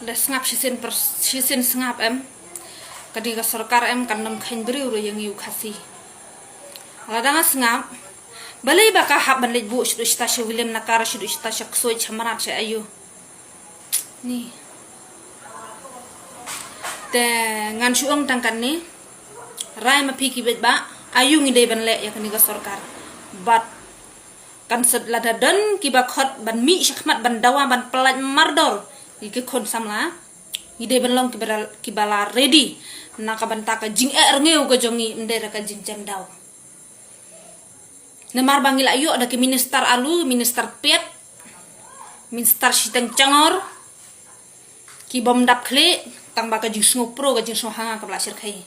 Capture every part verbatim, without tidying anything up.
Da sngap shisien per shisien sngap em. Ka dei ka sorkar em kan nym kheiñ briew ruh ïa ngi u Khasi. Lada nga sngap. Balei ba ka hap ban leit buh shaduh shata sha William Nakar shaduh shata sha Ksuid sha Mrad sha ayu. Ni. Te ngan shu ong tang katne. Rai ma phi ki beit ba ayu ngi dei ban leh ïa kane ka sorkar. Bad kan sed lada don kiba khot ban mih shakhmat ban dawa ban pyllait mardor ïa ki khun samla. Ngi dei ban long kiba la, kiba la ready na ka bynta ka jingeh rngew ka jong ngi, ym dei da ka jingjem daw. Namar ba ngi la ïoh da ki minister alu, minister pet, minister shiteng changor, ki bym dap khlieh, tang ba ka jingsngew pro, ka jingsngew hanga ka ba la shyrkhei.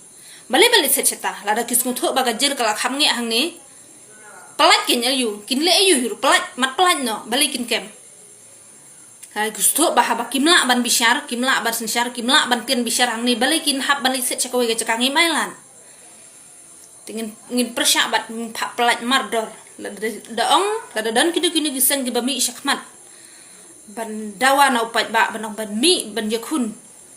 Balei balei set shata, lada ki sngewthuh ba ka jel ka la kham ngeh hangne. Pyllait kin ayu, kin leh ayu hi ruh, pyllait, mat pyllait noh, balei kin kem. Ha, ki sngewthuh ba haba kim lah ban bishar, kim lah ban synshar, kim lah ban tieng bishar hangne, balei kin hap ban leit set sha kawei ka jaka, ngim ai lad. Te ngin, ngin pyrshah bad ngin phah pyllait mardor. Lada, da ong, lada don kino kino ki seng kiba mih shakhmat ban dawa na u paidbah, ban ong ban mih, ban ïakhun.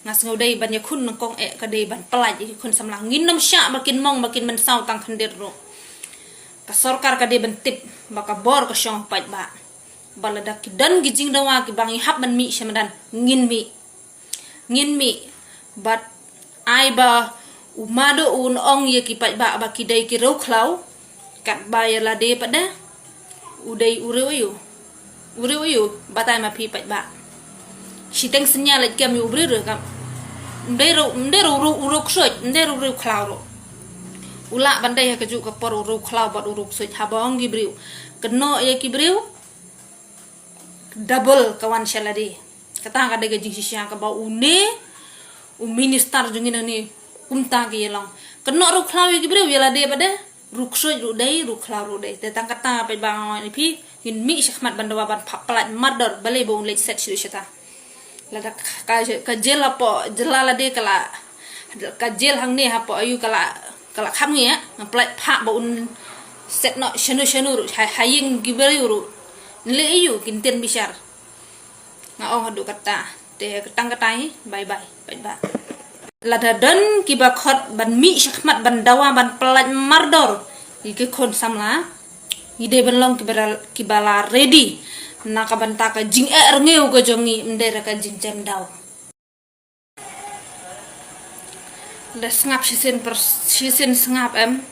Nga sngew dei ban ïakhun nyngkong eh ka dei ban pyllait ïa ki khun samla. Ngin nym shah ba kin mong ba kin mynsaw tang khyndiat ruh. Ka sorkar ka dei ban tip ba ka bor ka shong ha u paidbah. Bad lada ki don ki jingdawa kiba ngi hap ban mih sha madan, ngin mih. Ngin mih. Bad ai ba u Mado un ong ïa ki paidbah ba ki dei ki riewkhlaw. Katba ïa lade pat de u dei u riew ayu. U riew ayu, batai ma phi paidbah. Shiteng synñia leit kem ïa u briew ruh kam. Ym dei riew, ym dei riew, riew, riew Ksuid, ym dei riew, riewkhlaw ruh. U lah ban dei ha kajuh ka por u riewkhlaw bad u riew Ksuid, haba ong ki briew. Kynnoh ïa ki briew. Double ka wan sha lade. Kata ka dei ka jingshisha kaba une u minister jong ngi nangne kumta ki ïa long. Kynnoh riewkhlaw ïa ki briew, ïa lade pat de. Riewksuid ruh dei, riewkhlaw ruh dei. Te tang kata paidbah nga ong ïa phi, ngin mih shakhmat ban dawa ban phah pyllait mardor, balei ba un leit set shaduh shata. Lada ka, ka, ka jel hapoh jylla lade ka la, ka jel hangne hapoh ayu ka la, ka la kham ngeh, nga pynlait phah ba un set noh shano shano ruh, ha, ha ïing ki briew ruh. Ngi leh ayu, kin tieng bishar. Nga ong haduh kata, te tang katai, bye bye, bye bye. Lada don kiba khot ban mih shakhmat ban dawa ban pyllait mardor ïa ki khun samla. Ngi dei ban long kiba la, kiba la ready na ka bynta ka jingeh rngew ka jong ngi, ym dei da ka jingjem daw. Da sngap shisien per shisien sngap em.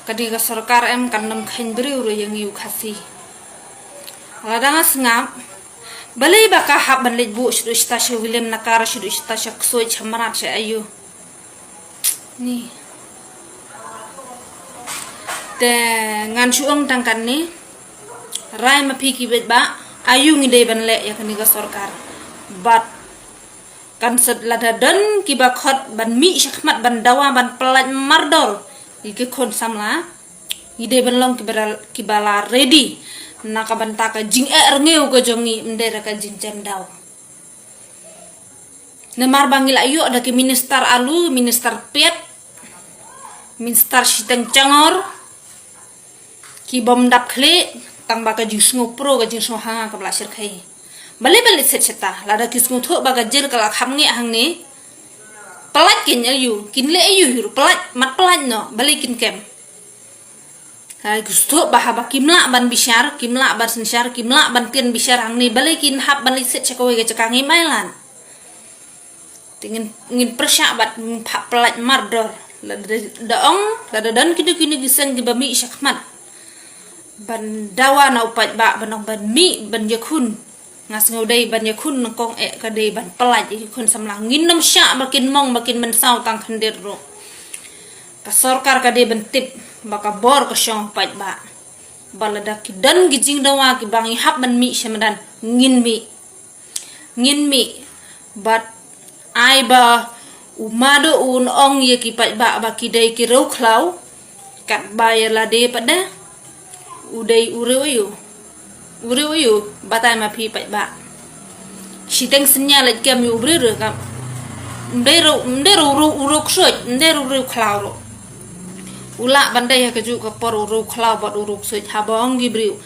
Ka dei ka sorkar em kan nym kheiñ briew ruh ïa ngi u Khasi. Lada nga sngap. Balei ba ka hap ban leit buh shaduh shata sha William Nakar shaduh shata sha Ksuid sha Mrad sha ayu. Ni. Te ngan shu ong tang katne. Rai ma phi ki beit ba ayu ngi dei ban leh ïa kane ka sorkar. Bad kan sed lada don kiba khot ban mih shakhmat ban dawa ban pyllait mardor ïa ki khun samla. Ngi dei ban long kiba la, kiba la ready na ka bynta ka jingeh rngew ka jong ngi, ym dei da ka jingjem daw. Namar ba ngi la ïoh da ki minister alu, minister pet, minister shiteng changor, ki bym dap khlieh, tang ba ka jingsngew pro, ka jingsngew hanga ka ba la shyrkhei. Balei balei set shata, lada ki sngewthuh ba ka jel ka la kham ngeh hangne. Pyllait kin ayu, kin leh ayu hi ruh, pyllait, mat pyllait noh, balei kin kem. Ha, ki sngewthuh ba haba kim lah ban bishar, kim lah ban synshar, kim lah ban tieng bishar hangne, balei kin hap ban leit set sha kawei ka jaka, ngim ai lad. Te ngin, ngin pyrshah bad ngin phah pyllait mardor. Lada, da ong, lada don kino kino ki seng kiba mih shakhmat ban dawa na u paidbah, ban ong ban mih, ban ïakhun. Nga sngew dei ban ïakhun nyngkong eh ka dei ban pyllait ïa ki khun samla. Ngin nym shah ba kin mong ba kin mynsaw tang khyndiat ruh. Ka sorkar ka dei ban tip ba ka bor ka shong ha u paidbah. Bad lada ki don ki jingdawa kiba ngi hap ban mih sha madan, ngin mih. Ngin mih. Bad ai ba u Mado un ong ïa ki paidbah ba ki dei ki riewkhlaw. Katba ïa lade pat de u dei u riew ayu. U riew ayu, batai ma phi paidbah. Shiteng synñia leit kem ïa u briew ruh kam. Ym dei riew, ym dei riew, riew, riew Ksuid, ym dei riew, riewkhlaw ruh. U lah ban dei ha kajuh ka por u riewkhlaw bad u riew Ksuid, haba ong ki briew.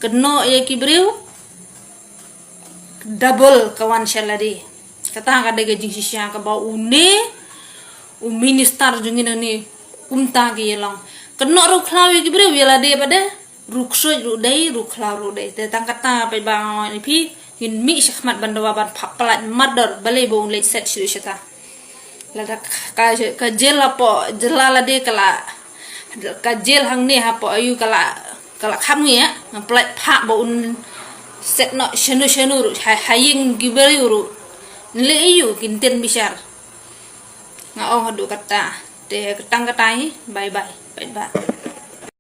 Kynnoh ïa ki briew. Double ka wan sha lade. Kata ka dei ka jingshisha kaba une u minister jong ngi nangne kumta ki ïa long. Kynnoh ruh khlaw ïa ki briew ïa lade pat de. Ruh ksuid ruh dei, ruh khlaw ruh dei. Te tang kata pat ba ngi phi ngin mih shakhmat ban dawa ban phah pyllait mardor, balei ba un leit set shuh shata. Lada ka, ka jel hapoh jylla lade ka la, ka jel hangne hapoh aïu ka la, ka la kham ngi ïa, ngan pyllait phah ba un set noh shano shano ruh, ha, ha ïing ki briew ruh. Nleh aïu kin tieng bishar. Nga ong haduh kata. Te tang kata hi, bye bye. Bye bye.